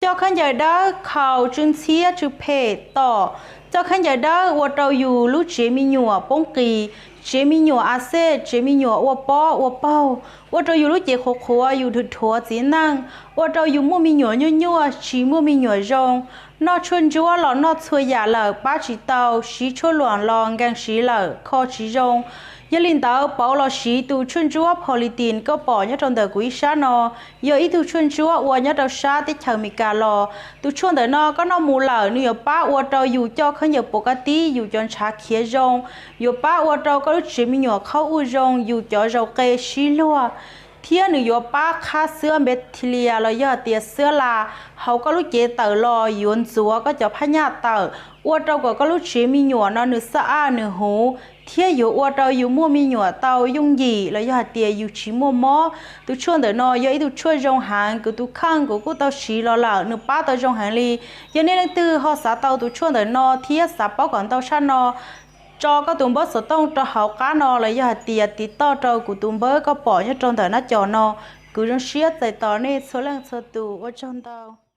Txoj khaub ncaws dawb khaus tsw ntxhiab tsw phem tom. Txoj khaub ncaws dawb ua rau yus lub tsev me nyuam poob qis, tsev me nyuam a xej, tsev me nyuam ua pob ua paug, ua rau yus lub cev qhuav qhuav, yus dhuav dhuav txiv neej, ua rau yus muaj me nyuam nyuaj nyuaj, tsis muaj me nyuam zoo. Noj tshuaj ntsuab los noj txhua yam lawm pab tsis tau, siv tshuaj luam los nkees siv lawm kho tsis zoo. Yog li ntawd pauv los siv tus tshuaj ntsuab polythene koj pom nyob rau ntawm kuv ib sab no, yog ib tug tshuaj ntsuab ua nyob rau sab teb chaws Amelikas los. Tus tshuaj ntawm no koj noj mus lawm nws yuav pab ua rau yus coj khaub ncaws pov kab tib, yus cov ntshav khiav zoo, yuav pab ua rau koj lub tsev me nyuam qhaub ua zoo, yus cov zaus qe sib luag, thiab nws yuav pab qhab xwab npes thi lias los yog hais tias xwab las hauv koj lub cev tawm los, yuav ntxuav koj cov phab nyaj tawm, ua rau kom koj lub tsev me nyuam no nws xab aj nws huv, thiab yuav ua rau yus muaj me nyuam tau yooj yim los yog hais tias yus tsis muaj mob. Tus tshuaj ntawm no yog ib tug tshuaj zoo heev, kuv tus kheej kuv kuj tau siv los lawm, nws pab tau zoo heev li. Yog nej leej twg ho xav tau tus tshuaj ntawm no thiab xav paub kom ntau tshaj no, tso koj tus npawb xov tooj rau hauv qab no los yog hais tias tiv toj rau kuv tus npawb koj pom nyob rau ntawm nab cos no. Kuv zoo siab txais tos nej txhua leej txhua tus, ua tsaug ntau.